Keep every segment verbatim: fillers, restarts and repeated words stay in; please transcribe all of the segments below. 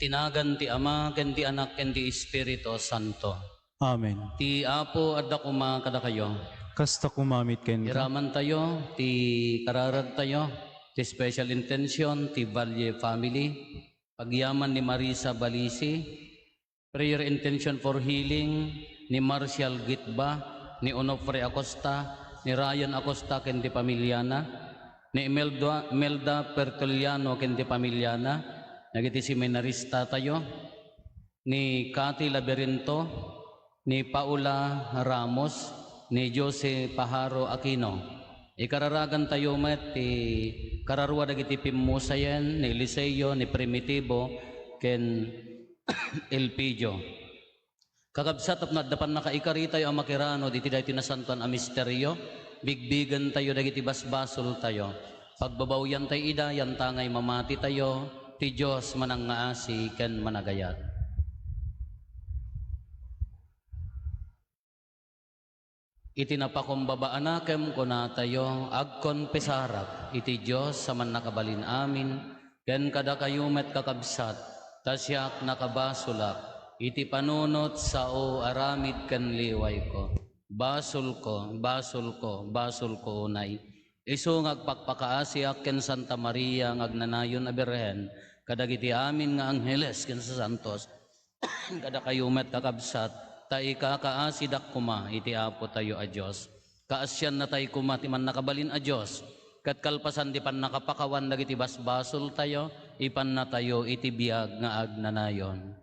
Iti nagan ti Ama, ken ti Anak, ken ti Espiritu Santo. Amen. Ti Apo adda koma kadakayo. Kasta koma met kenka. Iramantayo ti kararagtayo, ti special intention ti Valle family, pagyaman ni Marisa Balisi, prayer intention for healing ni Marcial Gitba, ni Onofre Acosta, ni Ryan Acosta ken ti pamiliana, ni Imelda, Imelda Pertuliano ken ti pamiliana, dagiti seminaristatayo, ni Cathy Laberinto, ni Paula Ramos, ni Jose Pajaro Aquino. Ikararagantayo met ti kararua dagiti pimmusayen ni Eliseo, ni Primitivo, ken Elpidio. Kakabsat, tapno adda pannakaikaritayo a makiranod iti daytoy nasantoan a misterio, bigbigentayo dagiti basbasoltayo. Pagbabawiantay ida, yantangay mamatitayo, ti Dios manangngaasi ken managayat. Iti napakumbaba a nakem, kunatayo, agkonpesarak iti Dios a Mannakabalin-amin, ken kadakayo met, kakabsat, ta siak nakabasolak iti panunot sao aramid ken liwayko. Basolko, basolko, basolko unay. Isu nga agpakpakaasiak ken Santa Maria nga agnanayon a Birhen, kadagiti amin nga angheles ken sasantos, kadakayo met, kakabsat, ta ikakaasidak koma iti Apotayo a Dios. Kaasiannatay koma ti Mannakabalin a Dios, ket kalpasan ti pannakapakawan dagiti basbasoltayo, ipannatayo iti biag nga agnanayon.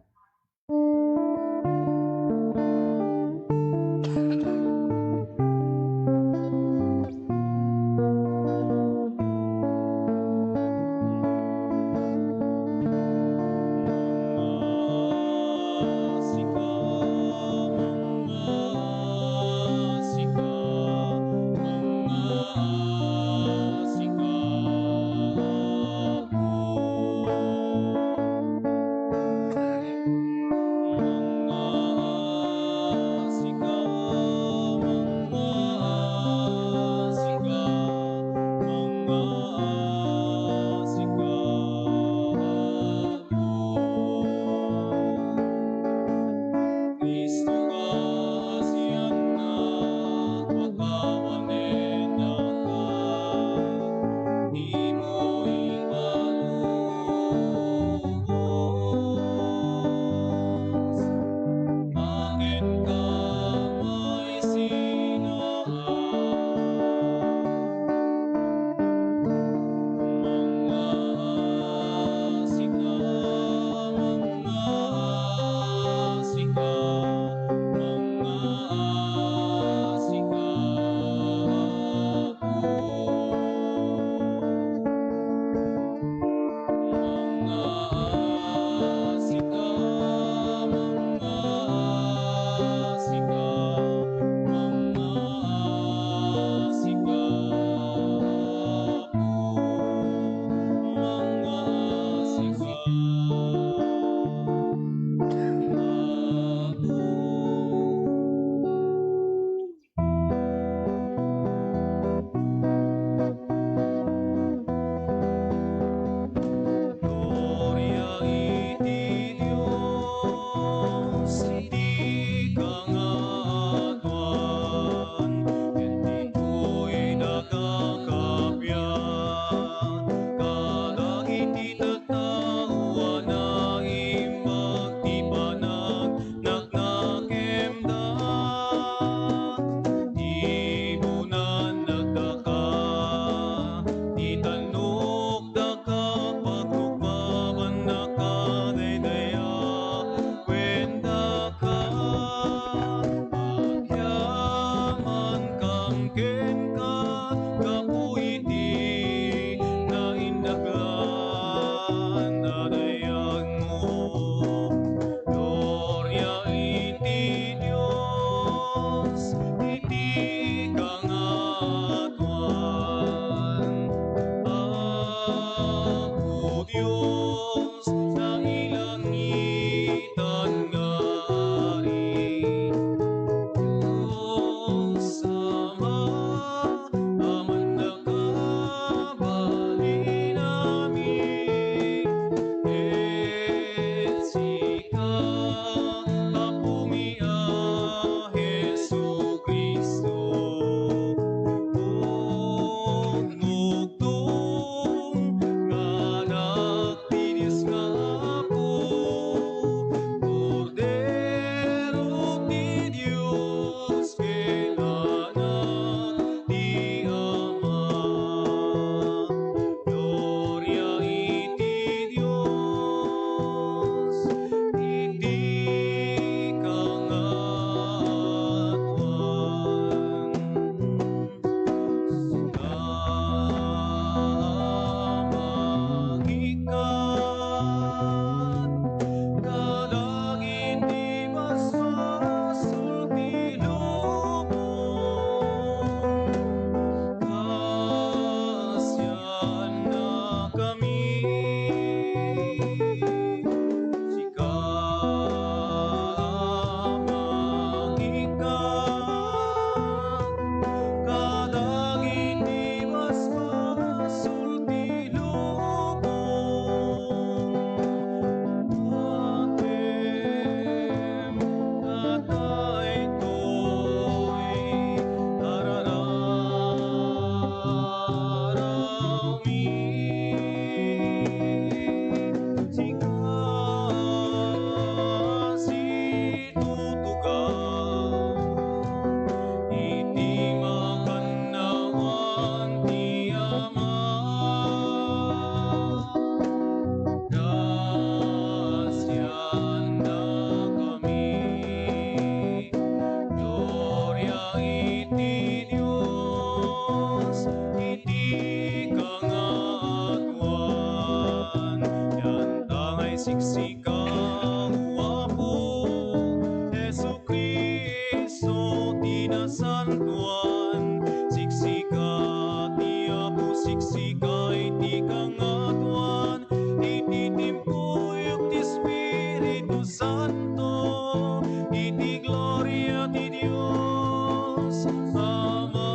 Santo, iti gloria ti Dios Ama.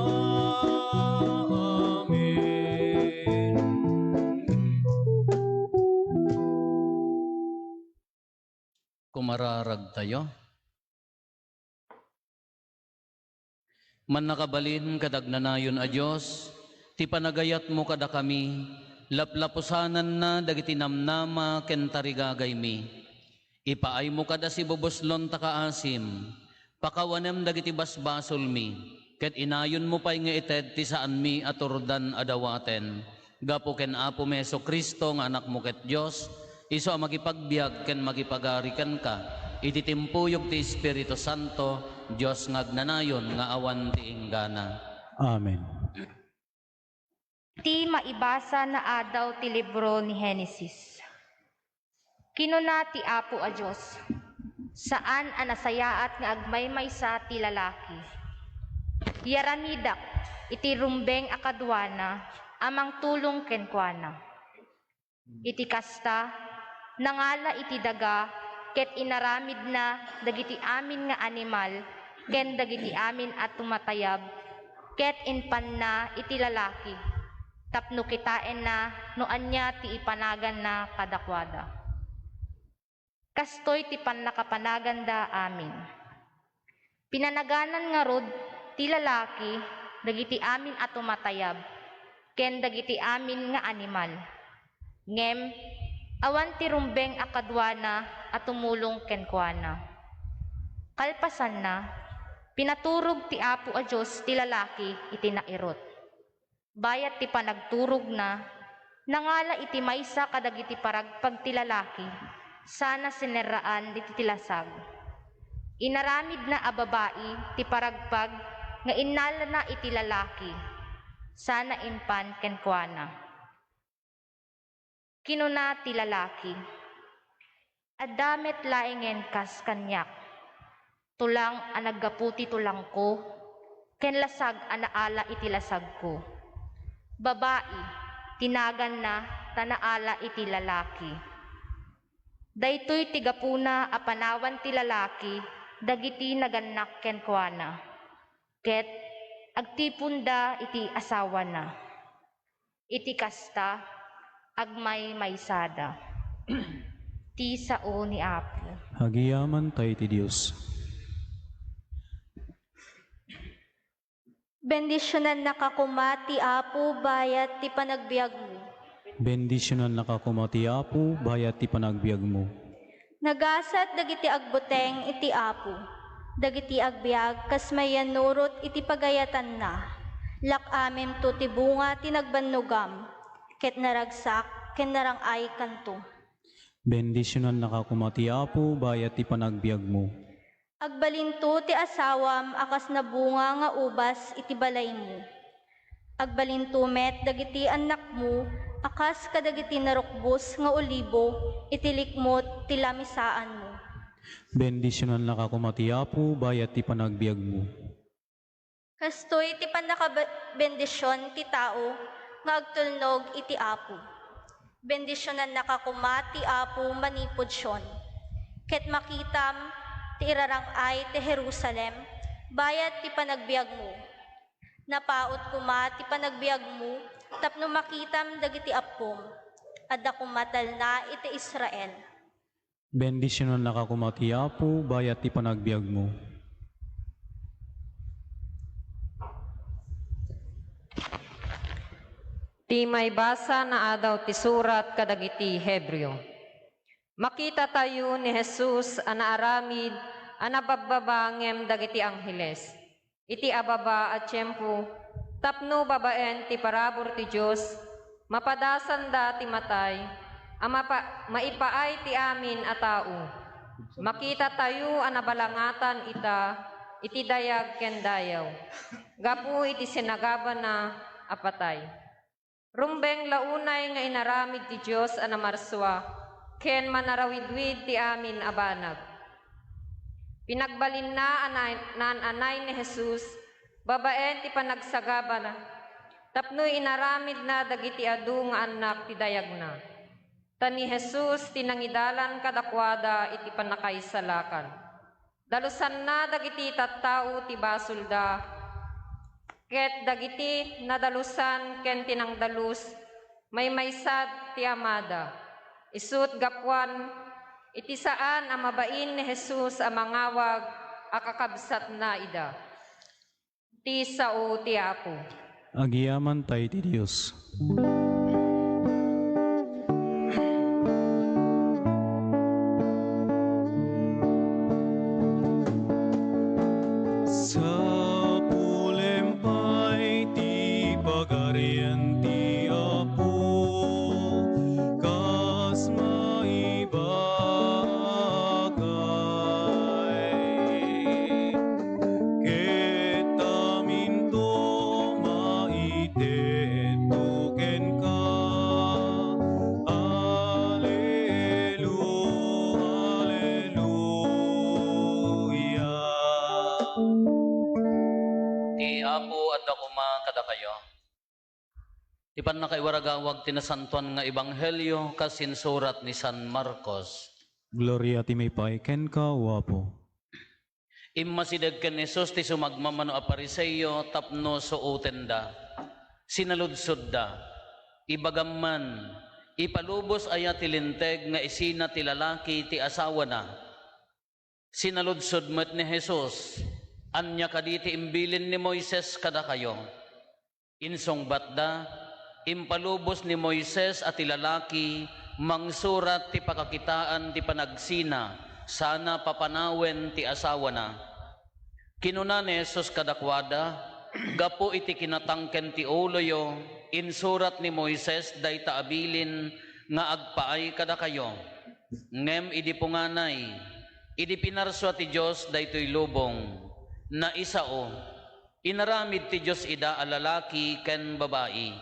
Amen. Kumararagtayo. Mannakabalin ket agnanayon a Dios, ti panagayatmo kadakami, laplapusananna dagiti namnama ken tarigagaymi. Ipaaymo kad a sibubuslon ta kaasim, pakawanem dagiti basbasolmi, ket inayonmo pay nga ited ti saanmi a turdan a dawaten. Gapu ken Apomi Jesu-Cristo nga Anakmo ket Dios, isu a makipagbiag ken makipagari kenka, iti timpuyog ti Espiritu Santo, Dios nga agnanayon nga awan ti inggana. Amen. Ti maibasa nga adaw ti libro ni Genesis. Kinuna ti Apo a Dios, "Saan a nasayaat nga agmaymaysa ti lalaki. Iyaramidak iti rumbeng a kaduana a mangtulong kenkuana." Iti kasta, nangala iti daga ket inaramidna dagiti amin nga animal ken dagiti amin a tumatayab, ket impanna iti lalaki tapno kitaenna no ania ti ipanaganna kadakuada. Kastoy ti pannakapanaganda amin. Pinanaganan ngarud ti lalaki dagiti amin a tumatayab ken dagiti amin nga animal. Ngem awan ti rumbeng a kaduana a tumulong kenkuana. Kalpasanna, pinaturog ti Apo a Dios ti lalaki iti nairut. Bayat ti panagturogna, nangala iti maysa kadagiti paragpag ti lalaki, sana sinerraan diti ti lasag. Inaramidna a babai ti paragpag nga innalana iti lalaki, sana impan kenkuana. Kinuna ti lalaki, "Adda met laengen kas kaniak. Tulang a naggapu ti tulangko, ken lasag a naala iti lasagko. Babai ti naganna ta naala iti lalaki. Daytoy ti gapuna a panawan ti lalaki dagiti nagannak kenkuana, ket agtiponda iti asawana. Iti kasta, agmaymaysada." Ti sao ni Apo. Agyamankami iti Dios. Bendisionannaka koma ti Apo bayat ti panagbiagmo. Bendisionannaka koma ti Apo bayat ti panagbiagmo. Nagasat dagiti agbuteng iti Apo, dagiti agbiag kas mayannurot iti pagayatanna. Lak-amemto ti bunga ti nagbannogam, ket naragsak ken narang-aykanto. Bendisionannaka koma ti Apo bayat ti panagbiagmo. Agbalinto ti asawam a kas nabunga nga ubas iti balaymo. Agbalinto met dagiti annakmo a kas kadagiti narukbos nga olibo iti likmut ti lamisaanmo. Bendisionannaka koma ti Apo bayat ti panagbiagmo. Kastoy ti pannakabendision ti tao nga agtulnog iti Apo. Bendisionannaka koma ti Apo manipud Sion, ket makitam ti irarang-ay ti Jerusalem bayat ti panagbiagmo. Napaut koma ti panagbiagmo tapno makitam dagiti appom. Adda koma talna iti Israel. Bendisionannaka koma ti Apo bayat ti panagbiagmo. Ti maibasa nga adaw ti surat kadagiti Hebreo. Makitatayo ni Jesus a naaramid a nababbaba ngem dagiti angheles. Iti ababa a tiempo, tapno babaen ti parabur ti Dios, mapadasanda ti matay, a mapa-, maipaay ti amin a tao. Makitatayo a nabalangatan ita iti dayag ken dayaw, gapu iti sinagabana a patay. Rumbeng la unay nga inaramid ti Dios a namarsua ken manarawidwid ti amin a banag. Pinagbalinna a na-, naan-anay ni Jesus babaen ti panagsagabana tapno inaramidna dagiti adu nga annak ti dayagna. Ta ni Jesus ti nangidalan kadakuada iti pannakaisalakan. Dalusanna dagiti tattao ti basolda, ket dagiti nadalusan ken ti nangdalus, maymaysad ti Amada. Isut' gapuan, iti saan a mabain ni Jesus a mangawag a kakabsatna ida. Ti sao ti Apo. Agyamankami iti Dios. Sapulem pay ti Pagarian ti Apo, kas maibagay. Ket aminto maitetto kenka. Alelu-, Aleluya. Ti Apo adda koma kadakayo. Ti pannakaiwaragawag ti nasantoan nga ebanghelio kas insurat ni San Marcos. Gloria ti maipay kenka, O Apo. Immasideg ken Jesus ti sumagmamano a Fariseo tapno suotenda. Sinaludsodda, "Ibagam man, ipalubos aya ti Linteg nga isina ti lalaki ti asawana?" Sinaludsod met ni Jesus, "Ania kadi ti imbilin ni Moises kadakayo?" Insungbatda, "Impalubos ni Moises a ti lalaki mangsurat ti pakakitaan ti panagsina sana papanawen ti asawana." Kinuna ni Jesus kadakuada, "Gapu iti kinatangken ti uloyo, insurat ni Moises dayta a bilin nga agpaay kadakayo. Ngem idi punganay, idi pinarsua ti Dios daytoy lubong, naisao, inaramid ti Dios ida a lalaki ken babai.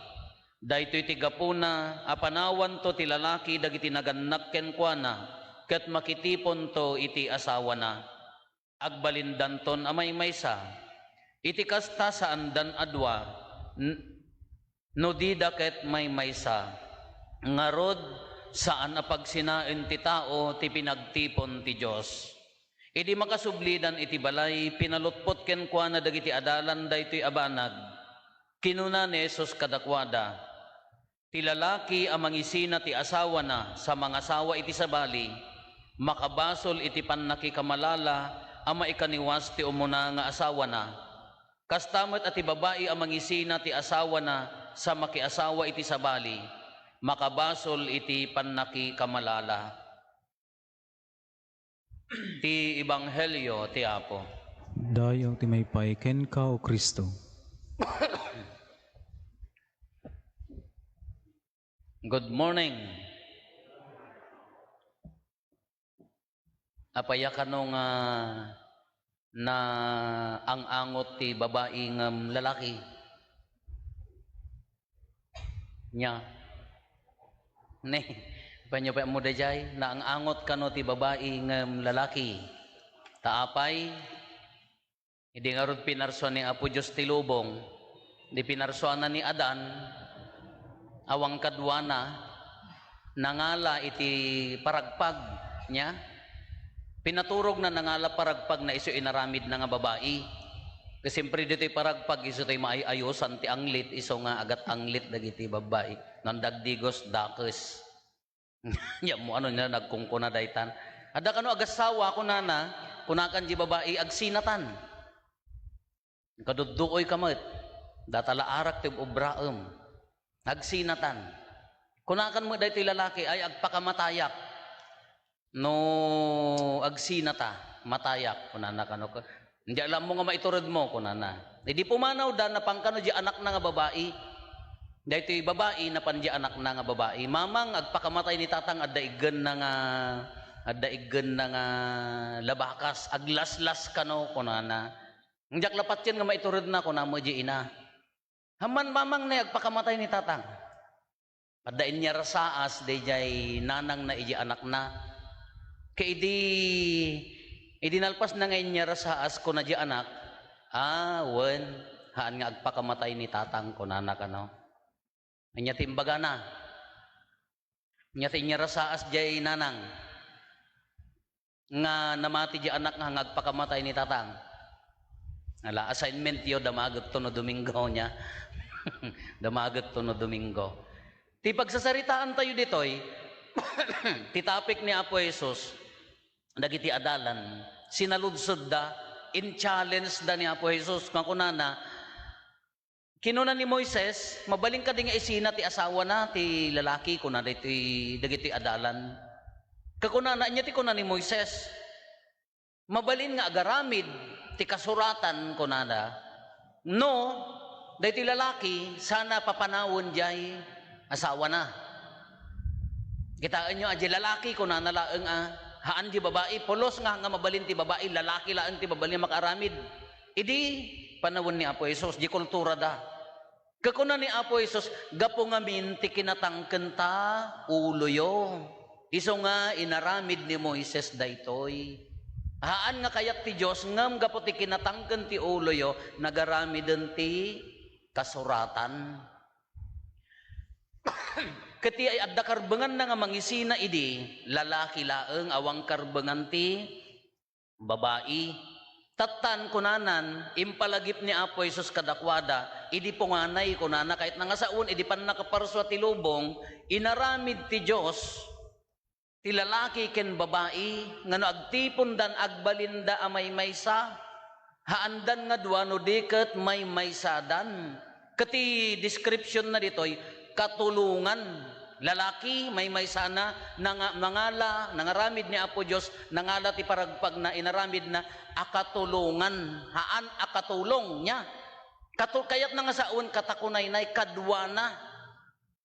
Daytoy ti gapuna a panawanto ti lalaki dagiti nagannak kenkuana, ket makitiponto iti asawana." Agbalindanton a maymaysa. Iti kasta, saandan a dua, n-, no dida ket maymaysa. Ngarud, saan a pagsinaen ti tao ti pinagtipon ti Dios. Idi makasublidan iti balay, pinalutpot kenkuana dagiti adalan daytoy a banag. Kinuna ni Jesus kadakuada, "Ti lalaki a mangisina ti asawana sa mangasawa iti sabali, makabasol iti pannakikamalala a maikaniwas ti umuna nga asawana. Kasta met a ti babai a mangisina ti asawana sa makiasawa iti sabali, makabasol iti pannakikamalala." Ti Ebanghelio ti Apo. Dayaw ti maipay kenka, O Cristo. Good morning. Apay a kano nga naang-angot ti babai ngem lalaki? Nia. Ne, panyo pay ammo daydiay, naang-angot kano ti babai ngem lalaki. Ta apay, idi ngarud pinarsua ni Apo Dios ti lubong, di pinarsuana ni Adan, awan kaduana, nangala iti paragpag, nia? Pinaturogna nangala paragpag na isu inaramidna nga babai. Ket siempre, ditoy paragpag, isu toy maay-ayosan ti anglit, isu nga agat-anglit dagiti babbai. No adda agdigos, dakes. Nia mo, ano nia nagkunkuna daytan? "Adda kano agassawa?" kunana, kunakan di babai, "Agsinatan." Kadudduoyka met, data la arak ti ub-obraem. Agsinatan. Kunakan met daytoy lalaki, "Ay, agpakamatayak. No agsinata, matayak," kunana kano. "Diak la ammo nga maituredmo," kunana. Idi pumanawda, napan kano di anakna nga babai. Daytoy babai, napan di anakna nga babai, "Mamang, agpakamatay ni tatang, adda iggenna nga, adda iggenna nga labakas, aglaslas kano," kunana. "Diak la patien nga maituredna," kuna met di ina. "Amman, mamang, ne, agpakamatay ni tatang." Adda inyarsaas daydiay nanangna iti anakna. Ket idi, idi nalpasna nga inyarsaas, kuna di anak, "Ah, wen, haan nga agpakamatay ni tatang," kunana kano. Ania ti imbagana? Nia ti inyarasaas jay nanang nga namati di anak nga agpakamatay ni tatang. Ala, assignment yo, damagetto no Domingo nia. Damagetto no Domingo. Ti pagsasaritaan tayo ditoy, ti topic ni Apo Jesus, dagiti adalan, sinaludsodda, in-challenge da ni Apo Jesus, nga kunana, kinuna ni Moises, "Mabalin kadi nga isina ti asawana, ti lalaki?" Kuna ditoy, dagitoy adalan. Kakunana, ania ti kuna ni Moises? "Mabalin nga agaramid ti kasuratan," kunada, "no daytoy lalaki sana papanawen diay asawana." Kitaenyo a, diay lalaki, kunana laeng a, haan diay babai, pulos nga, nga mabalin ti babai, lalaki laeng ti mabalin a makaaramid. Idi panawen ni Apo Jesus, diay kulturada. Kakuna ni Apo Jesus, "Gapu ngamin ti kinatangkenta uloyo. Isu nga inaramid ni Moises daytoy. Haan nga kayat ti Dios, ngem gapu ti kinatangken ti uloyo, nagaramiden ti kasuratan." Ket ti adda karbenganna nga mangisina idi, lalaki laeng, awan karbengan ti babai. Tattan, kunanan, impalagip ni Apo Jesus kadakuada, idi punganay, kunana, kayatna nga sawen, idi pannakaparsua ti lubong, inaramid ti Dios ti lalaki ken babai, nga no agtipondan, agbalinda a maymaysa, haandan nga dua no di ket maymaysadan. Ket ti description na ditoy, katulongan. Lalaki, maymaysana, nanga-, mangala, nangaramid ni Apo Dios, nangala ti paragpagna, inaramidna, a katulongan. Haan a katulong niya. Katu-, kayatna nga sawen, katakunaynay, kaduana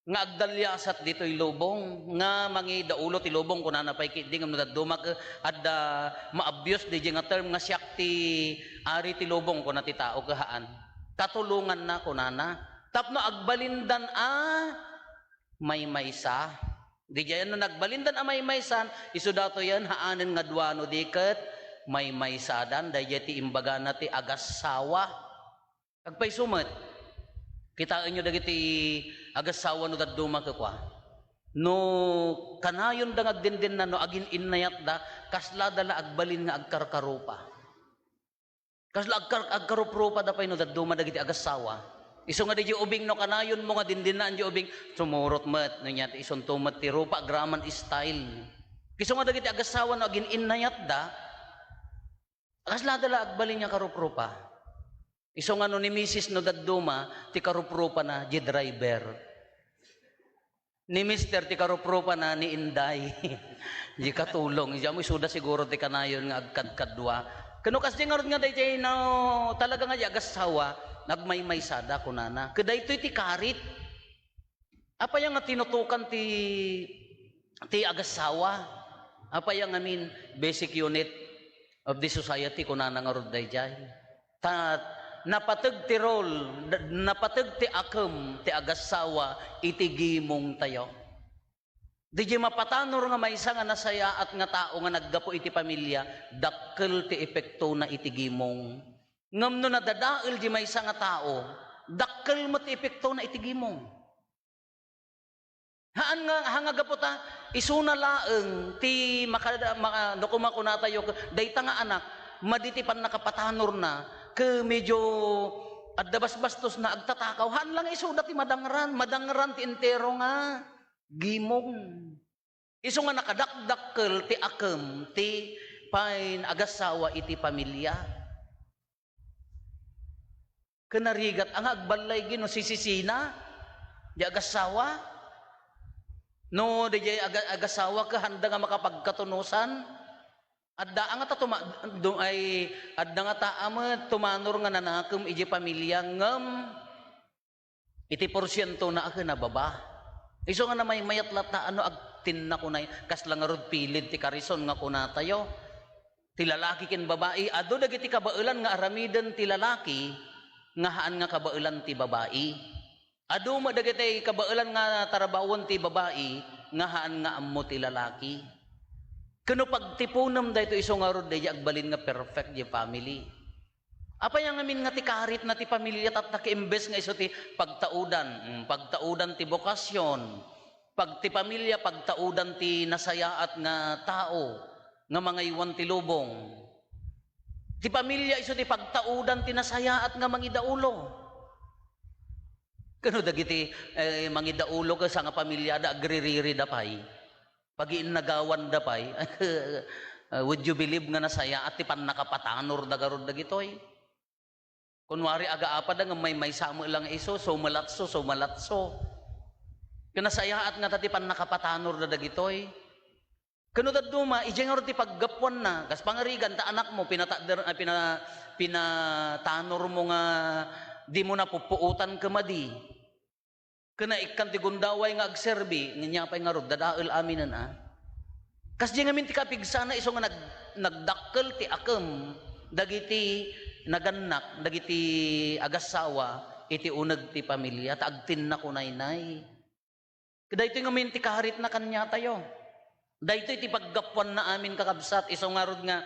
nga agdaliasat ditoy lubong, nga mangidaulo ti lubong, kunana pay ketdi, ngem no dadduma ket adda ma-abuse diay nga term nga, "Siak ti ari ti lubong," kuna ti tao, ket haan. Katulonganna, kunana. Tapno agbalindan a maymaysa. Diay no nagbalindan a maymaysan, isu datoyen, haanen nga dua no di ket maymaysadan, daydiay ti imbagana ti agassawa. Agpayso met, kitaenyo dagiti agassawa no dadduma ket kua. No kanayonda nga agdindinna, no agin-innayatda, kaslada la agbalin nga agkarkarupa. Kasla agkar-, agkaruprupada pay no dadduma dagiti agassawa. Isu nga diay ubing, no kanayonmo nga dindinnaan diay ubing, sumurot met, no nia ti isunto met ti rupa, agraman style. Isu nga dagiti agassawa no agin-innayatda, kaslada la agbalin nga karuprupa. Isu nga no ni misis no dadduma, ti karuprupana, diay driver. Ni mister ti karuprupana ni inday. Diay katulong. Isu amo isuda siguro ti kanayon nga agkadkadua. Ken no kasdi ngarud nga daydiay no talaga nga diay agassawa, nagmaymaysada, kunana. Ket daytoy ti karit. Apay nga tinutokan ti, ti agassawa? Apay ngamin, basic unit of the society, kunana ngarud daydiay. Ta napateg ti role, da-, napateg ti akem ti agassawa iti gimongtayo. Diay mapatanor nga maysa nga nasayaat nga tao nga naggapu iti pamilia, dakkel ti epektona iti gimong. Ngem no nadadael diay maysa nga tao, dakkel met ti epektona iti gimong. Haan nga, haan nga gapu ta, isuna laeng ti makada-, maka-, no kumakunatayo, dayta nga anak, madi ti pannakapatanorna, ket medyo adda basbastosna, agtatakaw, haan lang isuda ti madangran, madangran ti entero nga gimong. Isu nga nakadakdakkel ti akem ti pay-, agassawa iti pamilia. Ken narigat a nga agballay ket no sisisina diay agassawa. No diay aga-, agassawa ket haanda nga makapagkatunosan. Adda a nga ta tuma-, du-, ay, adda nga ta a met tumanor nga nanakem idiay pamilia ngem iti porsientona a ken nababa. Isu nga namaymayat latta a no agtinnakunay, kasla ngarud pilid ti karison nga kunatayo. Ti lalaki ken babai, adu dagiti kabaelan nga aramiden ti lalaki nga haan nga kabaelan ti babai. Adu met dagiti kabaelan nga tarabaoen ti babai nga haan nga ammo ti lalaki. Ken no pagtiponem daytoy isu ngarud daydiay agbalin nga perfect diay family. Apay ngamin nga ti karitna ti pamilia tatta ket imbes nga isu ti pagtaudan, mm, pagtaudan ti bokasyon, Pag ti pamilya, pagtaudan ti nasayaat nga tao nga mangaywan ti lubong. Ti pamilya isu ti pagtaudan ti nasayaat nga mangidaulo. Kano dagiti, eh, mangidaulo ket sangapamiliada, agririda pay. Pagiinnagawanda pay. Uh, would you believe nga nasayaat ti pannakapatanorda garud dagitoy? Kunwari, agaapada ngem maymaysa met lang isu, sumalatso, sumalatso. Ket nasayaat ngata ti pannakapatanorda dagitoy. Kano dadduma, idiay ngarud ti paggapuanna, kas pangarigan ta anakmo, pinata-, ah, pina-, pinatanor mo nga di mo napupuotan ket madi. Ken naikkan ti gundaway nga agserbi, ania pay ngarud, dadael aminen a. Kasdiay ngamin ti kapigsana isu nga nag-, nagdakkel ti akem dagiti nagannak, dagiti agassawa iti uneg ti pamilya, ta agtinnako naynay. Daytoy ngamin ti karitna kaniatayo. Daytoy ti paggapuanna amin, kakabsat, isu ngarud nga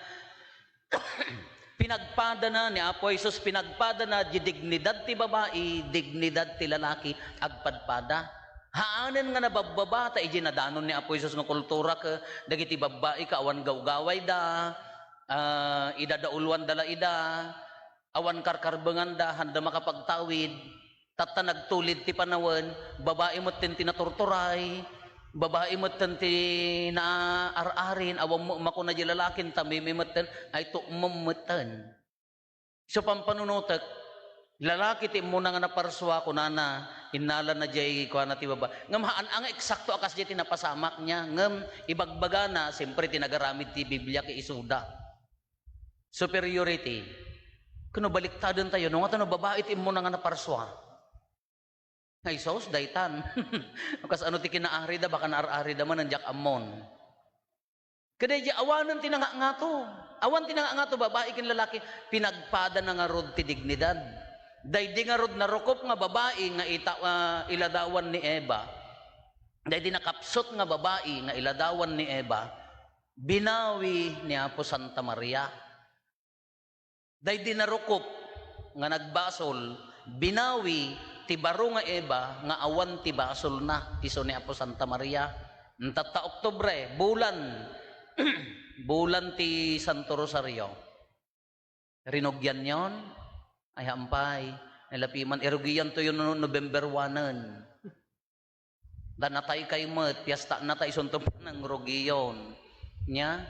pinagpadana ni Apo Jesus, pinagpadana di dignidad ti babai, dignidad ti lalaki, agpadpada. Haanen nga nababbaba, ta idiay nadanon ni Apo Jesus nga kultura ket dagiti babbai ket awan gawgawayda, ah, idadauluanda la ida, awan karkarbenganda, haanda makapagtawid. Tatta nagtulid ti panawen, babai metten ti naturturay, babai metten ti naar-arin, awan met makuna di lalakin, ta mimi metten, ay tukmem metten. So, pampanunotek, lalaki ti immuna nga naparsua, kunana, innalana diay kuana ti baba. Ngem haan a nga eksakto a kasdiay ti napasamak niya, ngem ibagbagana, siyempre, ti nagaramid ti Biblia ket isuda. Superiority. Kuno baliktaden tayo, no, nga ta no babai ti immuna nga naparsua. Ay, sus, daytan. Kas ano ti kinaarida, baka naar-arida man, diak ammon. Kadaydi awanen ti nangangato. Awan ti nangangato, babai ken lalaki, pinagpadana ngarud ti dignidad. Daydi ngarud narukop nga babai nga ita-, ah, iladawan ni Eva. Daydi nakapsut nga babai nga iladawan ni Eva, binawi ni Apo Santa Maria. Daydi narukop nga nagbasol, binawi ti baro nga Eva nga awan ti basolna, isu ni Apo Santa Maria. Tatta Oktubre, bulan, bulan ti Santo Rosario. Rinugianyon? Ay, hampay. Ay, lapiman, irugiantoyo no November one-en. Da natay kay met, piesta nata isunto panangrugion. Nya?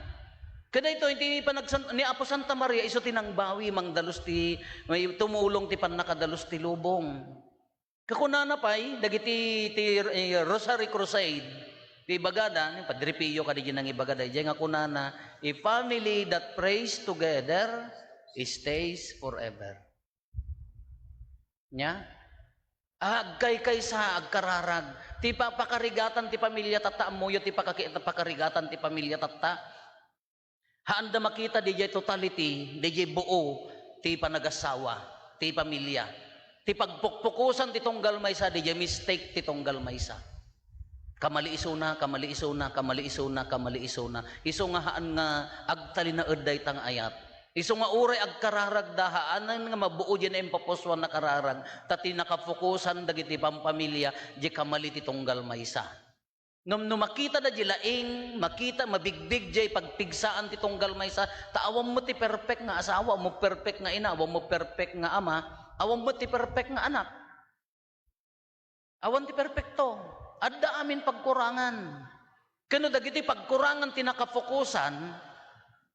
Kadaytoy ti panagsan-, ni Apo Santa Maria, isu ti nangbawi, mangdalus ti, may tumulong ti pannakadalus ti lubong. Kakunana pay, dagiti ti, eh, Rosary Crusade, ti ibagada, ni Padre Pio kadi di nangibagada, diay nga kunana, "A family that prays together stays forever." Nya? Agkaykaysa, agkararag. Ti pa-, pakarigatan ti pamilya tatta, ammoyo ti pakaki-, pakarigatan ti pamilya tatta. Haanda makita diay totality, diay buo ti panagassawa, ti pamilya. Ti pagpukpukosan ti tunggal maysa, diay mistake ti tunggal maysa. Kamali isuna, kamali isuna, kamali isuna, kamali isuna. Isu nga haan nga agtalinaed dayta nga ayat. Isu nga uray agkararagda, haanen nga mabuo diay naimpupusuan a kararag, ta ti nakafokusan dagiti pampamilya, diay kamali ti tunggal maysa. Ngem no makitada diay laing, makita, mabigbig diay pagpigsaan ti tunggal maysa, ta awan met ti perfect nga asawa, awan met perfect nga ina, awan met perfect nga ama, awan met ti perfect nga anak. Awan ti perpekto. Adda amin pagkurangan. Ken no dagiti pagkurangan ti nakafokusan,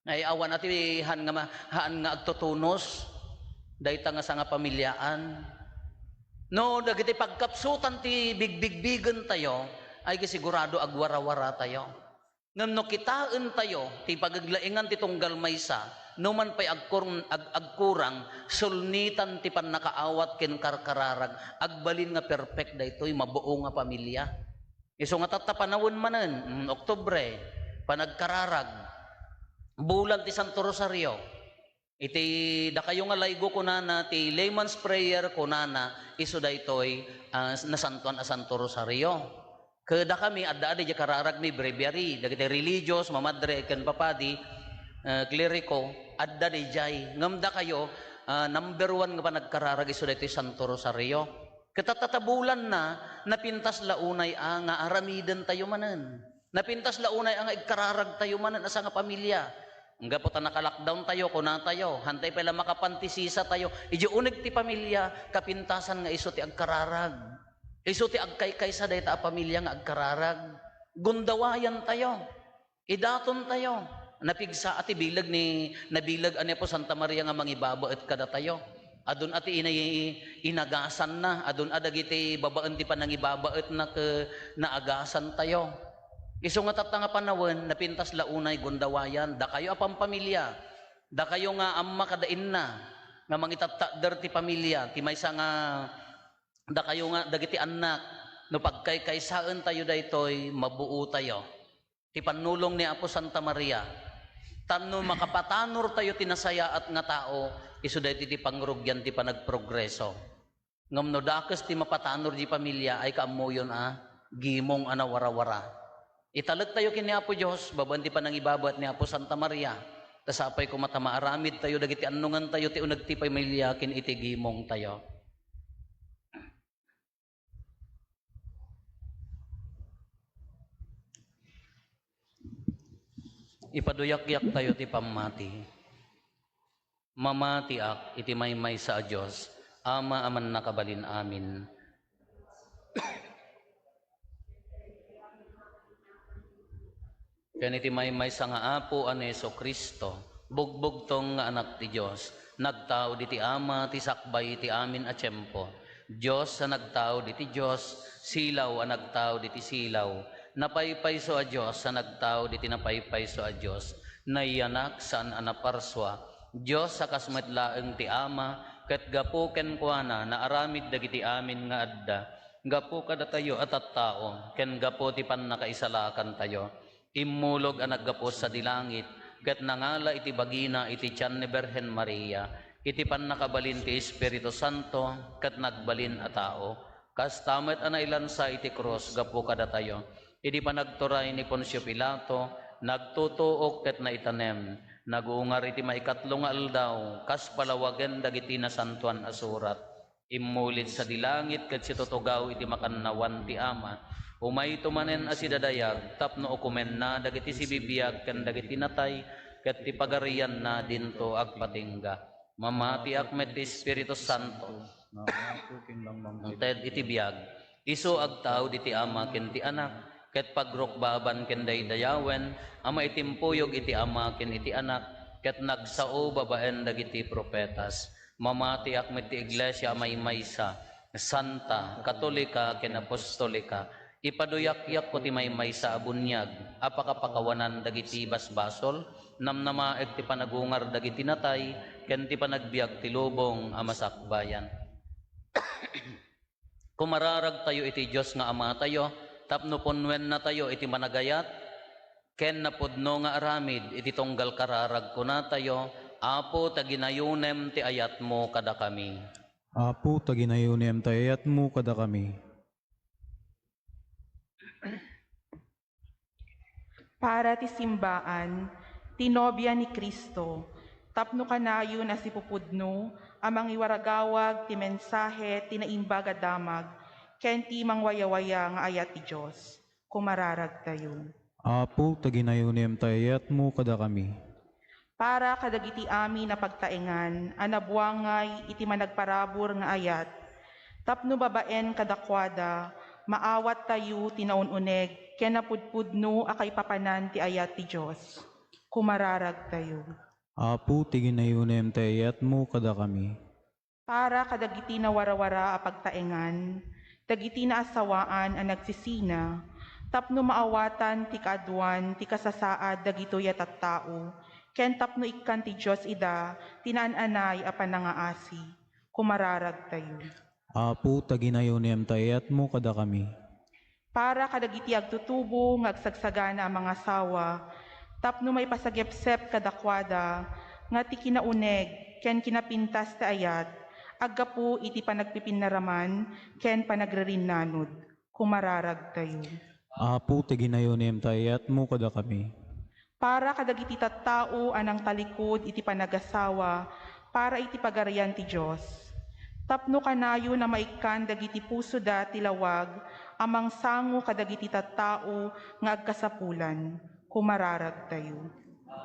ay awan a ti haan nga ma-, haan nga agtutunos dayta nga sangapamiliaan. No dagiti pagkapsutan ti bigbigbigentayo, ay sigurado agwarawaratayo. Ngem no kitaentayo ti pagaglaingan ti tunggal maysa, numan pay agkur-, ag-, agkurang, sulnitan ti pannakaawat ken karkararag, agbalin nga perpek daytoy, mabuo nga pamilya. Isu nga tatta panawen manen, mm, Oktubre, panagkararag, bulan ti Santo Rosario. Iti dakayo nga laygo kunana, ti Layman's Prayer kunana, isu daytoy, ah, nasantoan a Santo Rosario. Kadakami, adda adi diay kararagmi, breviary, dagiti religious, mamadre, ken papadi, eh, kleriko, adda diay. Ngem dakayo, ah, number one nga panagkararag isu daytoy Santo Rosario. Ket tatabulanna, napintas la unay a nga aramidentayo manen. Napintas la unay a nga igkararagtayo manen a sangapamilia. Nggapu ta naka-lockdowntayo, kunatayo, hantay pay la makapantisisatayo. Idiay uneg ti pamilia, kapintasan nga isu ti agkararag. Isu ti agkaykaysa dayta a pamilia nga agkararag. Gundawayantayo. Idatontayo. Napigsa a ti bileg ni, nabileg a ni Apo Santa Maria nga mangibabaet kadatayo. Adun a ti inay-, inagasanna, adun a dagiti babaen ti panangibabaetna ket naagasantayo. Isu nga tatta nga panawen, napintas la unay gundawayan, dakayo a pampamilia, dakayo nga amma kada inna, nga mangitattadder ti pamilia, ti maysa nga dakayo nga dagiti annak, no pagkaykaysaentayo daytoy, mabuotayo. Ti pannulong ni Apo Santa Maria. Tapno makapatanortayo ti nasayaat nga tao, isu daytoy ti pangrugian ti panagprogreso. Ngem no dakes ti mapatanor di pamilia, ay kaammoyon a gimong a nawarawara. Italektayo ken ni Apo Dios, babaen ti panangibabaet ni Apo Santa Maria. Ta sapay koma ta maaramidtayo dagiti annongentayo ti uneg ti pamilia ken iti gimongtayo. Ipaduyakyaktayo ti pammati. Mamatiak iti maymaysa a Dios, Ama a mannakabalin-amin. Ken iti maymaysa nga Apo a ni Jesu-Cristo, bugbugtong nga Anak ti Dios, nagtaud iti Ama ti sakbay iti amin a tiempo. Dios a nagtaud iti Dios, silaw a nagtaud iti silaw, napaypayso a Dios a nagtaud iti napaypayso a Dios, nayanak saan a naparsua, Dios a kas met laeng ti Ama, ket gapu kenkuana naaramid dagiti amin nga adda, gapu kadatayo a tattao, ken gapu ti pannakaisalakantayo. Immulog a naggapu sadi langit, ket nangala iti bagina iti tian ni Birhen Maria, iti pannakabalin ti Espiritu Santo, ket nagbalin a tao. Kasta met a nailansa iti krus gapu kadatayo. Idi panagturay ni Poncio Pilato, nagtutuok ket naitanem. Nagungar iti maikatlo nga aldaw, kas palawagen dagiti Nasantoan a Surat. Immulid sadi langit ket situtugaw iti makannawan ti Ama. Umayto manen a sidadayag tapno ukomenna dagiti sibibiag ken dagiti natay, ket ti pagarianna dinto agpatingga. Mamatiak met ti Espiritu Santo. Ted iti biag. Isu agtaud iti Ama ken ti Anak, ket pagrukbaban ken daydayawen a maitimpuyog iti Ama ken iti Anak, ket nagsao babaen dagiti profetas. Mamatiak met ti iglesia a maymaysa, santa, katolika, ken apostolika. Ipaduyakyakko ti maymaysa a buniag a pakapakawanan dagiti basbasol, namnamaek ti panagungar dagiti natay, ken ti panagbiag ti lubong a masakbayan. Kumararagtayo iti Dios nga Amatayo, tapno punnuennatayo iti managayat, ken napudno nga aramid iti tunggal kararag. Kunatayo, Apo, ta ginayonem ti ayatmo kadakami. Apo, ta ginayonem ti ayatmo kadakami. Para ti simbaan, ti nobia ni Cristo, tapno kanayon a sipupudno a mangiwaragawag ti mensahe ti Naimbag a Damag ken ti mangwayawaya nga ayat ti Dios. Kumararagtayo. Apo, ta ginayonem ti ayatmo kadakami. Para kadagiti amin a pagtaengan a nabuangay iti managparabur nga ayat, tapno babaen kadakuada, maawattayo ti naun-uneg ken napudpudno a kaipapanan ti ayat ti Dios. Kumararagtayo. Apo, ti ginayonem ti ayatmo kadakami. Para kadagiti nawarawara a pagtaengan, dagiti naasawaan a nagsisina, tapno maawatan ti kaaduan ti kasasaad dagitoy a tattao, ken tapno ikkan ti Dios ida ti naan-anay a panangaasi. Kumararagtayo. Apo, ta ginayonem ti ayatmo kadakami. Para kadagiti agtutubo nga agsagsagana a mangasawa, tapno maipasagepsep kadakuada nga ti kinauneg ken kinapintas ti ayat aggapu iti panagpipinnaraman ken panagririnnanud. Kumararagtayo. Apo, ti ginayonem ti ayatmo kadakami. Para kadagiti tattao a nangtalikod iti panagasawa para iti Pagarian ti Dios, tapno kanayon a maikkan dagiti pusoda ti lawag a mangsango kadagiti tattao nga agkasapulan. Kumararagtayo.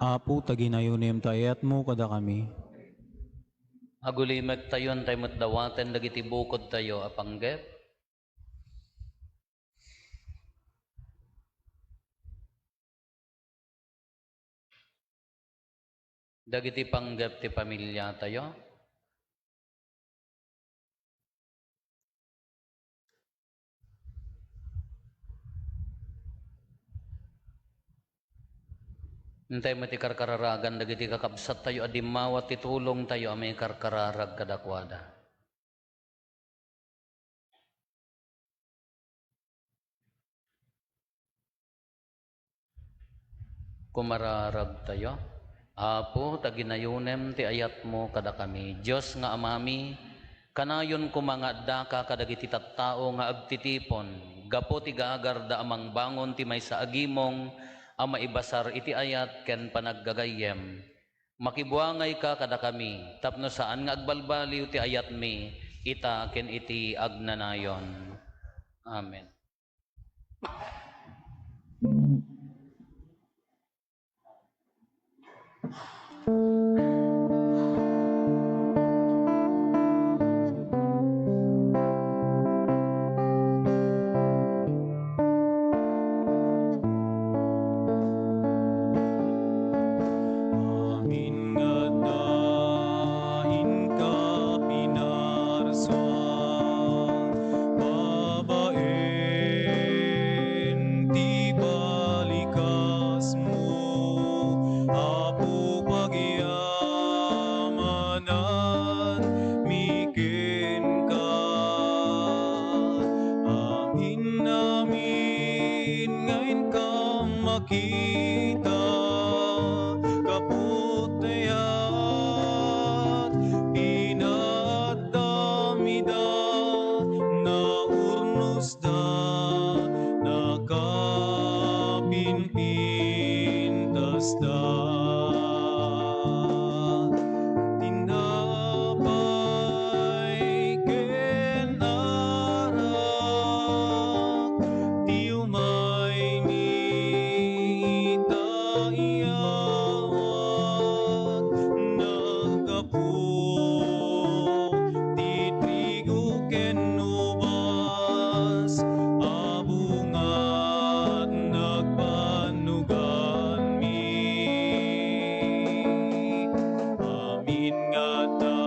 Apo, taginayonem ti ayatmo kadakami. Agulimektayo, intay met dawaten dagiti bukodtayo a panggep. Dagiti panggep ti pamiliatayo. Intay met ti karkararagan dagiti kakabsattayo a dimmawat ti tulongtayo a maikarkararag kadakuada. Kumararagtayo. Apo, taginayonem ti ayatmo kadakami. Dios nga Amami, kanayon koma nga addaka kadagiti tattao nga agtitipon gapu ti gagarda a mangbangon ti maysa a gimong a maibasar iti ayat ken panaggagayyem. Makibuangayka kadakami tapno saan nga agbalbaliw ti ayatmi ita ken iti agnanayon. Amen. Amin nga adda inka pinarsuan babaen ti balikasmo, Apo, pagyamanan mi kenka. Amin, amin nga inka makita, kaput ayat, pinaatdam ida, naurnosda, nakapinpintasda. Tinapay ken arak, ti umaymi ita iyawat, naggapu ti trigo ken ubas a bunga nagbannuganmi. Amin nga adda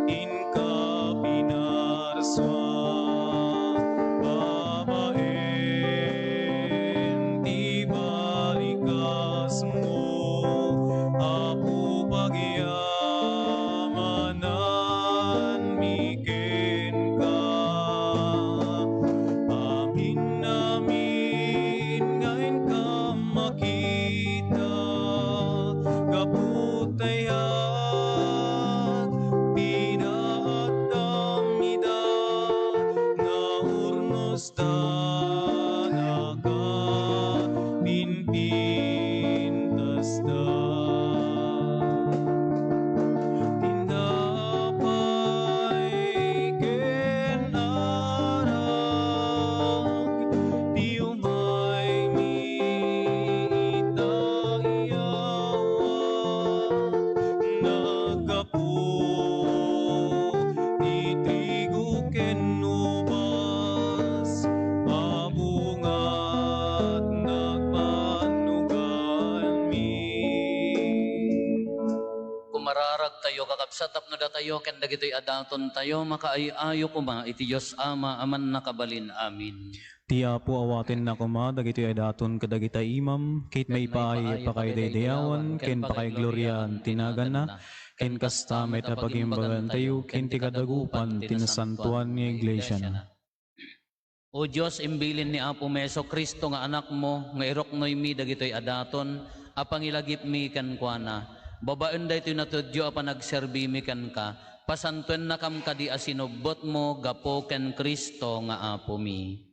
inka pinarsuan babaen ti balikasmo, Apo, pagyamananmi kenka. Amin, amin nga inka makita, gapu ta iyat pinaatdam ida, naurnosda, nakapinpintasda. Tinapay ken arak, ti umaymi ita iyawat, naggapu ti trigo ken ubas a bunga nagbannuganmi. Kumararagtayo, kakabsat, tapno datayo ken dagitoy a datontayo makaay-ayo koma iti Dios Ama a Mannakabalin. Amin. Ti Apo awatenna koma dagitoy a daton kadagita imam, ket maipaay a pakaidaydayawan ken pakaigloriaan ti naganna, ken kasta met a pagimbagantayo ken ti kadagupan ti nasantoan nga iglesiana. O Dios, imbilin ni Apomi Jesu-Cristo nga Anakmo nga iruknoymi dagitoy a daton a pangilagipmi kenkuana. Babaen daytoy natudyo a panagserbimi kenka, pasantoennakam kadi a sinubbutmo gapu ken Cristo nga Apomi.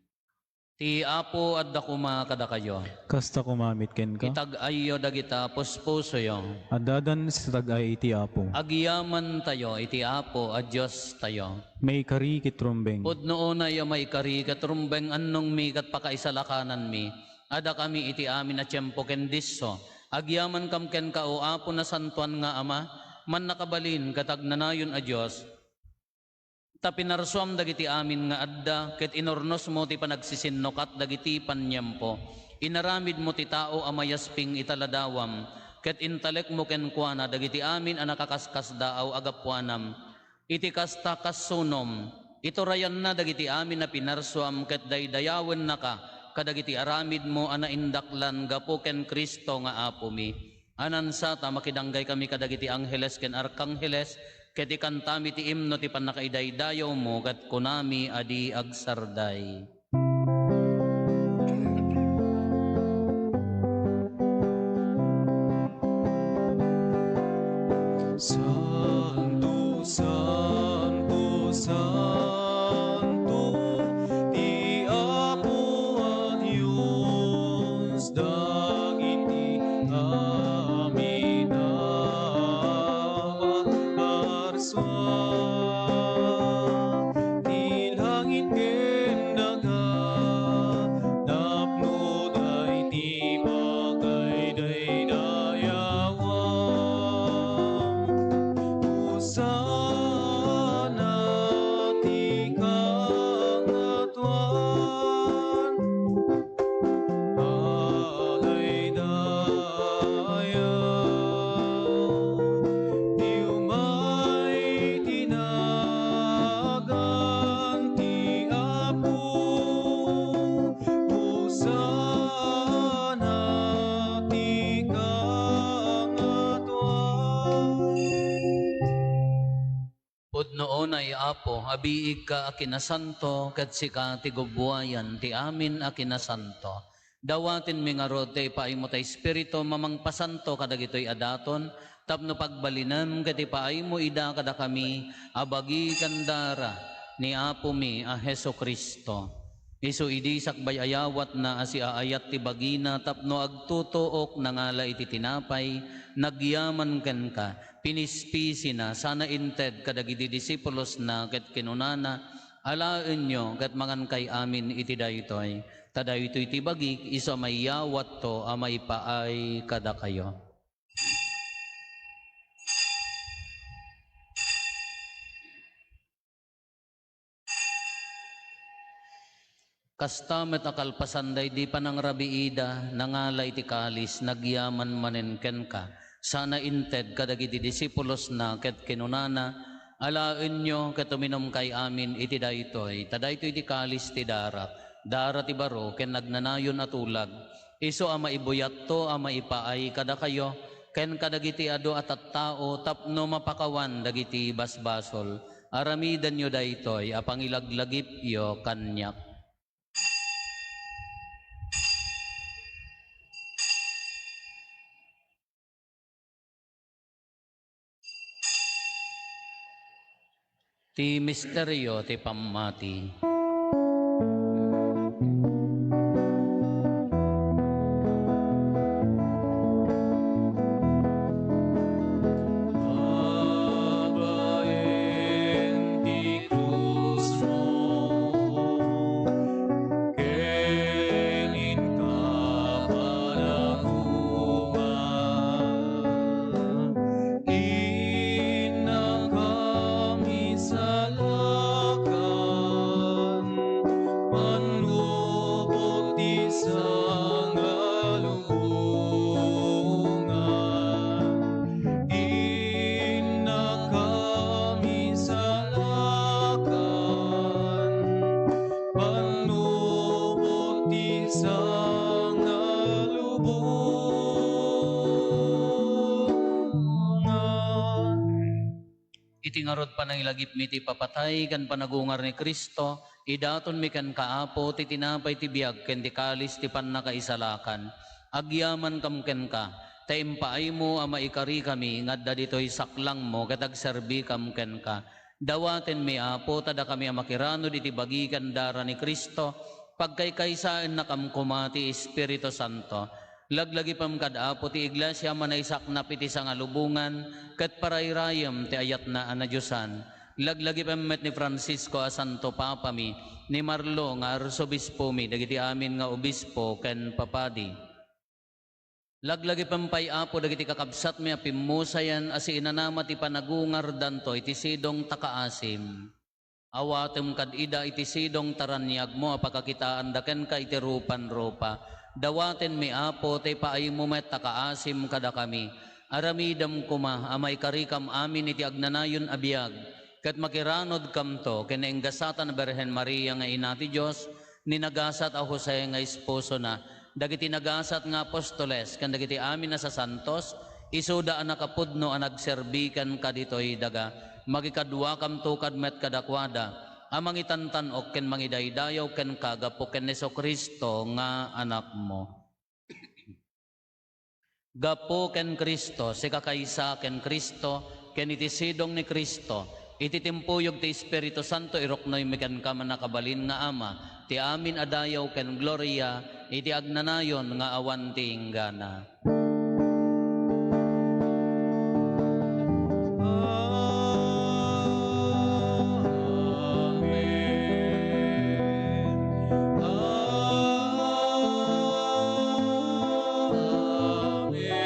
Ti Apo adda koma kadakayo. Kasta koma met kenka. Itag-ayyo dagita puspusoyo. Addadan ti tag-ay iti Apo. Agyamantayo iti Apo a Diostayo. Maikari ket rumbeng. Pudno unay a maikari ket rumbeng, annongmi ket pakaisalakananmi. Adakami iti amin a tiempo ken disso. Agyamankam kenka, O Apo, nasantoan nga Ama, mannakabalin ket agnanayon a Dios. Ta pinarsuam dagiti amin nga adda, ket inurnosmo ti panagsisinnukat dagiti paniempo. Inaramidmo ti tao a mayasping ita ladawam, ket intalekmo kenkuana dagiti amin a nakaskaskasdaaw a gapuanam. Iti kasta, kasunom, iturayanna dagiti amin a pinarsuam ket daydayawennaka kadagiti aramidmo a naindaklan gapu ken Cristo nga Apomi. Anansa ta makidanggay kami kadagiti angheles ken arkangheles, ket ikantami ti imno ti pannakaidaydayawmo, ket kunami a di agsarday. Santo, santo, santo, ti Apo a Dios, dagiti amin a parsua, ti langit ken daga, tapno dayta ti pakaidaydayawan. Hosanna ti kangatoan. Adaydayaw ti umay ti nagan ti Apo. Hosanna ti kangatoan. Pudno unay, Apo, a biigka a kinasanto, ket sika ti gubbuayan ti amin a kinasanto. Dawatenmi ngarud ti ipaaymo ta Espiritu mamangpasanto kadagitoy a daton, tapno pagbalinem ket ipaaymo ida kadakami a bagi ken dara ni Apomi a Jesu-Cristo. Isu idi sakbay ayawatna a siaayat ti bagina tapno agtutuok, nangala iti tinapay, nagyaman kenka, pinispisina, sana inted kadagiti disipulosna ket kinunana, "Alaenyo ket mangankay amin iti daytoy, ta daytoy ti bagik, isu a maiyawatto a maipaay kadakayo." Kasta met a kalpasan daydi panangrabiida, nangala iti kalis, nagyaman manen kenka, sana inted kadagiti disipulosna ket kinunana, "Alaenyo ket uminumkay amin iti daytoy, ta daytoy ti kalis ti darak, dara ti baro ken agnanayon a tulag, isu a maibuyatto a maipaay kadakayo ken kadagiti adu a tattao tapno mapakawan dagiti basbasol. Aramidenyo daytoy a pangilaglagipyo kaniak." Ti misterio ti pammati. Babaen ti krusmo, ken inka panagungar, innaka misalakan, panlubot ti sangalubongan. Innaka misalakan, panlubot ti sangalubongan. Iti ngarud panangilagipmi ti ipapatay ken panagungar ni Cristo, idatonmi kenka, Apo, ti tinapay ti biag ken ti kalis ti pannakaisalakan. Agyamankam kenka, ta impaaymo a maikarikami nga adda ditoy saklangmo ket agserbikam kenka. Dawatenmi, Apo, ta dakami a makiranud iti bagi ken dara ni Cristo, Pagkaykaysaennakam koma ti Espiritu Santo. Laglagipem kad Apo ti Iglesia a manaysaknap iti sangalubongan ket parayrayem ti ayatna a nadiosan. Laglagipem met ni Francisco a Santo Papami, ni Marlo nga Arsobispomi, dagiti amin nga obispo ken papadi. Laglagipem pay, Apo, dagiti kakabsatmi a pimmusayen a siinanama ti panagungardanto iti sidong ta kaasim. Awatem kad ida iti sidong ta raniagmo a pakakitaanda kenka iti rupan-rupa. Dawatenmi, Apo, ta ipaaymo met ta kaasim kadakami. Aramidem koma a maikarikam amin iti agnanayon a biag, ket makiranudkamto ken nainggasatan a Birhen Maria nga Ina ti Dios, ni nagasat a Jose nga esposona, dagiti nagasat nga apostoles, ken dagiti amin a sasantos, isuda a nakapudno a nagserbi kenka ditoy daga. Makikaduakamto kad met kadakuada a mangitantan-ok ken mangidaydayaw kenka gapu ken Jesu-Cristo nga Anakmo. Gapu ken Cristo, sikakaysa ken Cristo, ken iti sidong ni Cristo, iti timpuyog ti Espiritu Santo, iruknoymi kenka, mannakabalin nga Ama, ti amin a dayaw ken gloria iti agnanayon nga awan ti inggana. Amen. Amen.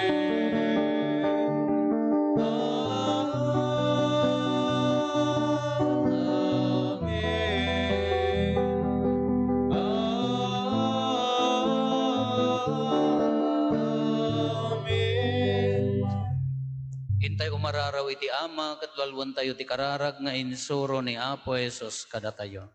Amen. Amen. Intay umararaw iti Ama, ket lualuentayo ti kararag nga insuro ni Apo Jesus kadatayo.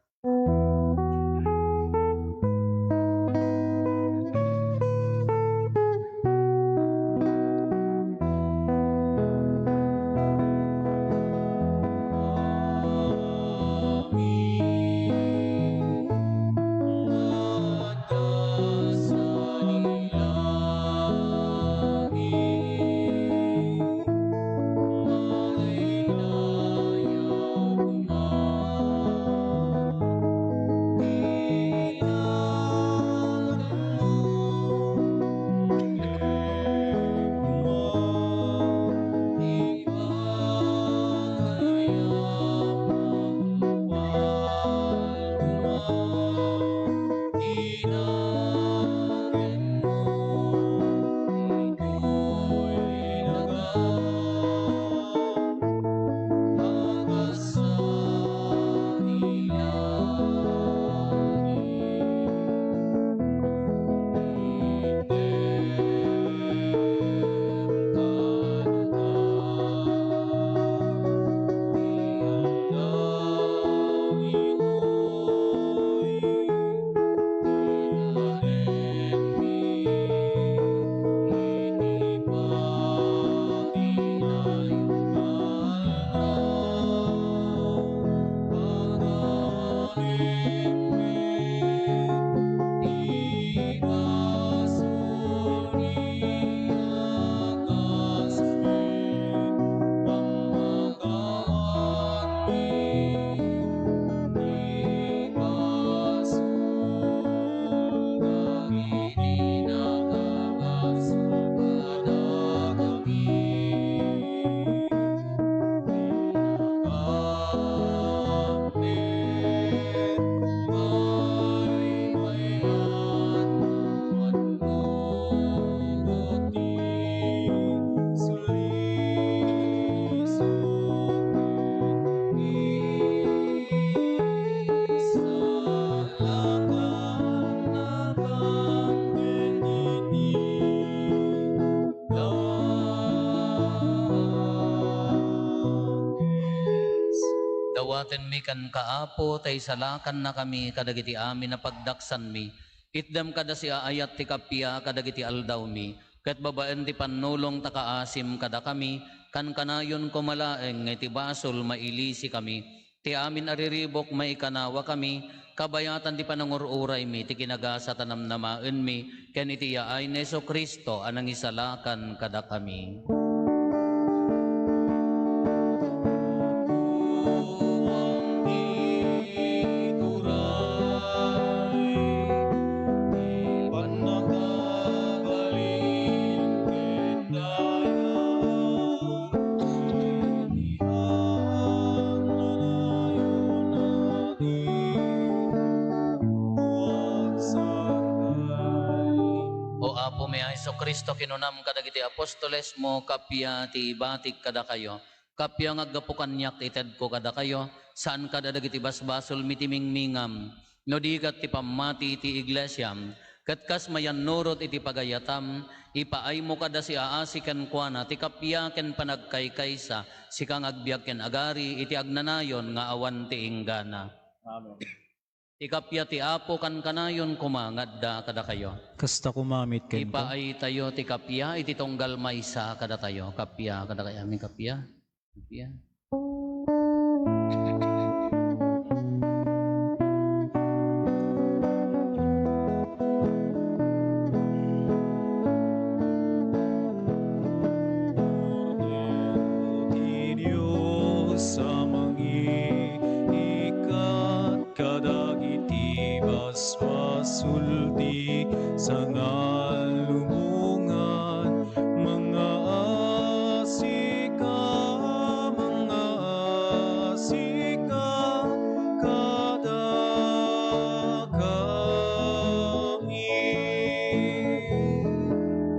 Dawatenmi kenka, Apo, ta isalakannakami kadagiti amin a pagdaksanmi. Itdem kada siaayat ti kappia kadagiti aldawmi, ket babaen ti pannulong ta kaasim kadakami, kankanayon koma laeng nga iti basol mailisikami. Ti amin a riribuk maikanawakami, kabayatan ti panangur-uraymi, ti kinagasat a namnamaenmi, ken iti yaay ni Jesu-Cristo a nangisalakan kadakami. Cristo, kinunam kadagiti apostolesmo, kappia ti ibatik kadakayo. Kappia nga aggapu kaniak, itedko kadakayo, saan kadagiti basbasolmi ti mingmingam, no di ket ti pammati iti iglesiam, ket kas mayannurot iti pagayatam, ipaaymo kada siaasi kenkuana ti kappia ken panagkaykaysa, sika nga agbiag ken agari iti agnanayon nga awan ti inggana. Amen. Ti kappia ti Apo kankanayon koma nga adda kadakayo. Kasta koma met kenka. Ipaaytayo ti kappia iti tunggal maysa kadatayo. Kappia kadakayo. Amin, kappia. Kappia. Kordero ti Dios a mangiikkat kadagiti basbasol ti sangalubongan. Mangaasika, mangaasika kadakami.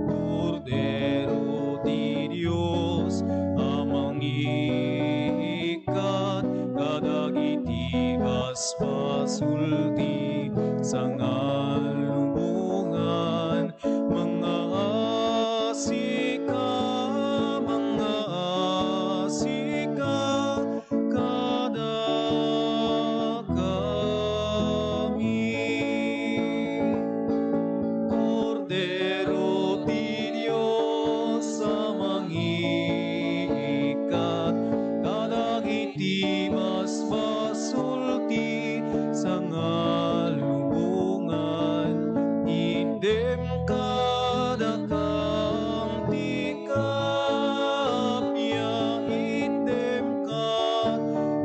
Kordero ti Dios a mangiikkat kadagiti basbasol ti sangalubongan. Mangaasika, mangaasika kadakami. Kordero ti Dios a mangiikkat kadagiti basbasol ti sangalubongan. Iddem kadakam ti kappia, iddem kad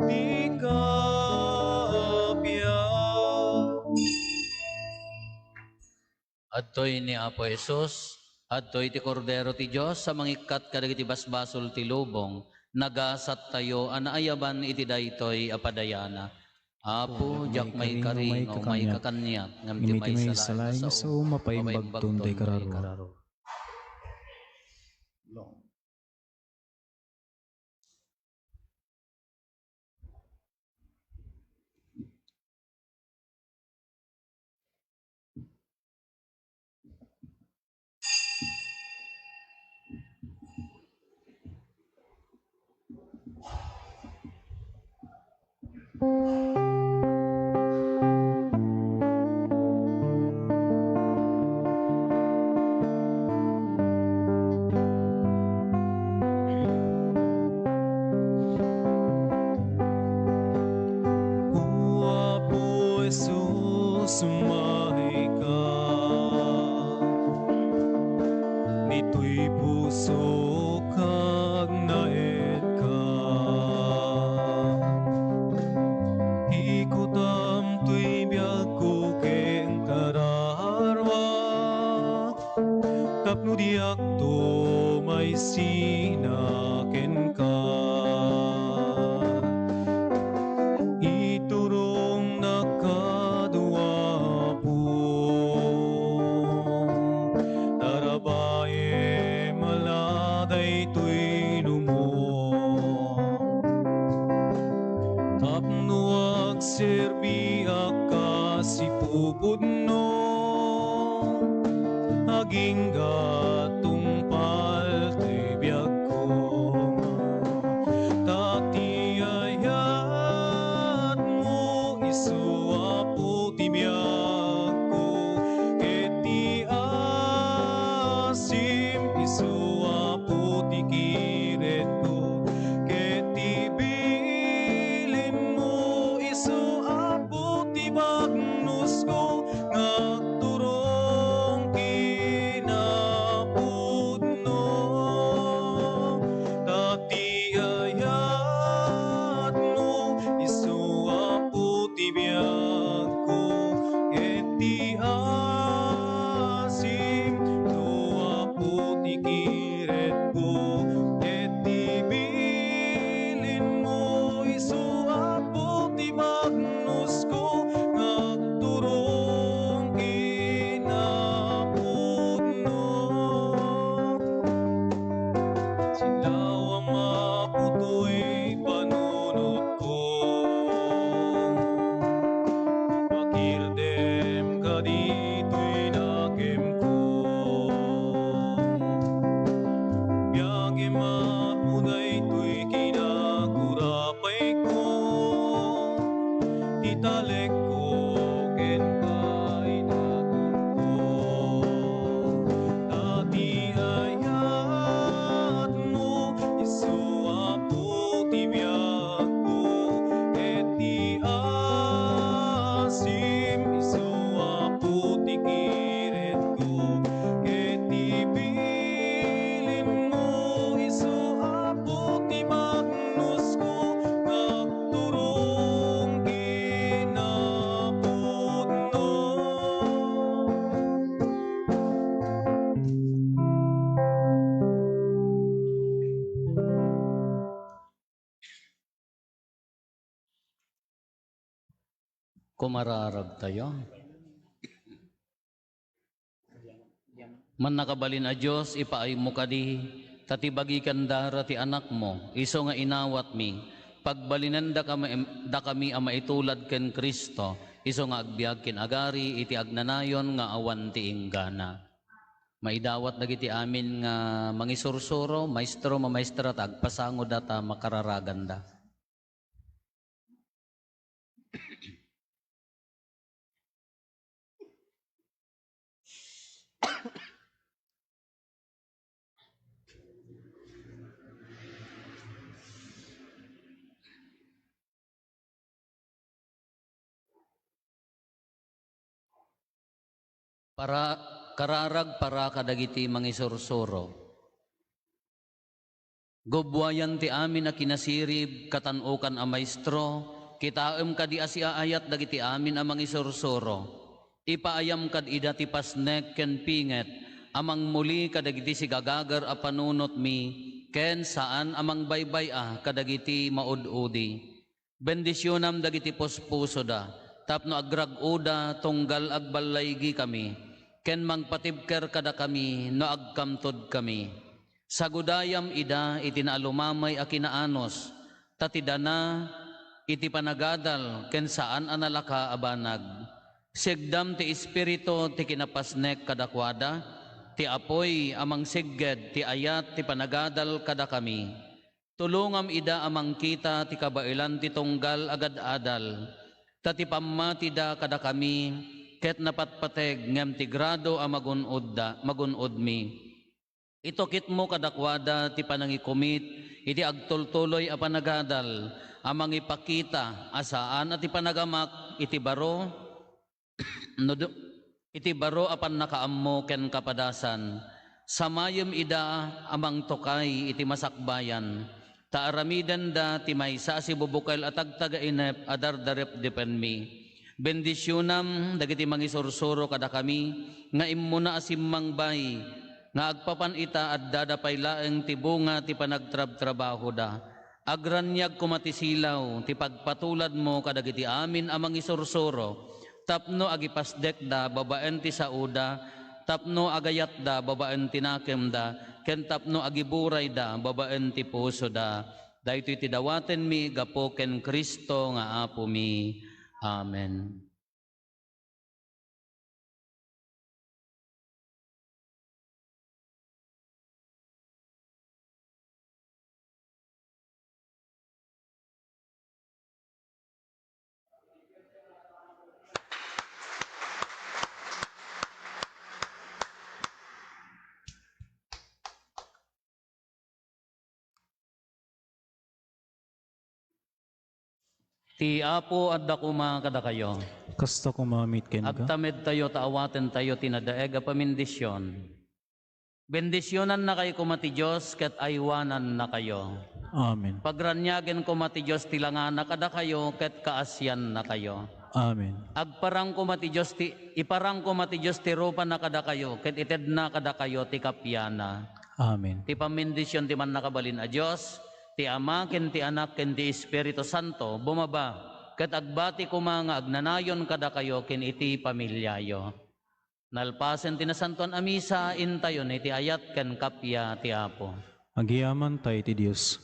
ti kappia. Adtoy ni Apo Jesus, adtoy ti Kordero ti Dios a mangikkat kadagiti basbasol ti lubong. Nagasattayo a naayaban iti daytoy a padayana. Apo, diak maikari nga umay ka kaniak, ngem ti maysa laeng a sao, mapaimbagton dayta ikararua. O Apo Jesus, umayka. Ditoy pusok agnaedka. Ikutam toy biagko ken kararua, tapno diakto maisina kenka. Iturongnak kano, Apo, tarabaem la daytoy lubong. Tapno agserbiak kas ipupudno, agingga tungpal ti biagko. Ta ti ayatmo isu, Apo, ti biagko, ket ti asim isu, Apo, ti kiretko, ket ti bilinmo isu, Apo, ti bagnosko nga agturong kenka. Daytoy kinakurapayko, ti talekko ken kaidatonko. Ta ti ayatmo, isu Apo ti biagko, ket ti asim, isu Apo ti kiretko, ket ti bilinmo, isu Apo ti magnusko, nga agturong kinapudno. Kumararagtayo. Mannakabalin a Dios, ipaaymo kadi, ta ti bagi ken dara ti Anakmo, isu nga inawatmi, pagbalinendakami, dakami a maitulad ken Cristo, isu nga agbiag ken agari iti agnanayon nga awan ti inggana. Maidawat dagiti amin nga mangisursuro, maestro, mamaestra, ta agpasangoda ta makararaganda. Para, kararag para kadagiti mangisursuro. Gubbuayan ti amin a kinasirib, katan-okan a maestro, kitaem kadi a siaayat dagiti amin a mangisursuro. Ipaayam kad ida ti pasnek ken pinget a mangmuli kadagiti sigagager a panunotmi ken saan a mangbaybay-a kadagiti maud-udi. Bendisionam dagiti puspusoda tapno agrag-oda tunggal agballaygikami ken mangpatibker kadakami no agkamtodkami. Sagudayam ida iti naalumamay a kinaanus, ta ti dana iti panagadal ken saan a nalaka a banag. Sigdam ti Espiritu ti kinapasnek kadakuada, ti apuy a mangsigged ti ayat ti panagadal kadakami. Tulongam ida a mangkita ti kabaelan ti tunggal a gad-adal, ta ti pammatida kadakami ket napatpateg ngem ti grado a magun-odda, magun-odmi. Itukitmo kadakuada ti panangikumit iti agtultuloy a panagadal a mangipakita a saan a ti panagamak iti baro no du-, iti baro a pannakaammo ken kapadasan. Samayem ida a mangtukay iti masakbayan, ta aramidenda ti maysa a sibubukel a tagtagainep a dardarepdepenmi. Bendisionam dagiti mangisursuro kadakami nga immuna a simmangbay, nga agpapan ita addada pay laeng ti bunga ti panagtrabtrabahoda. Agraniag koma ti silaw ti pagpatuladmo kadagiti amin a mangisursuro, tapno agipasdekda babaen ti saoda, tapno agayatda babaen ti nakemda, ken tapno agiburayda babaen ti pusoda. Daytoy ti dawatenmi gapu ken Cristo nga Apomi. Amen. Ti Apo adda koma kadakayo. Kasta koma met kenka. Agtamedtayo ta awatentayo ti nadaeg a pamendisyon. Bendisionannakayo koma ti Dios ket aywanannakayo. Amen. Pagraniagen koma ti Dios ti langana kadakayo ket kaasiannakayo. Amen. Agparang koma ti Dios ti, iparang koma ti Dios ti rupana kadakayo ket itedna kadakayo ti kapiana. Amen. Ti pamendisyon ti Mannakabalin a Dios, ti Ama ken ti Anak ken ti Espiritu Santo, bumaba ket agbati koma nga agnanayon kadakayo ken iti familiayo. Nalpasen ti Nasantoan a Misa, intayon iti ayat ken kappia ti Apo. Agyamankami iti Dios.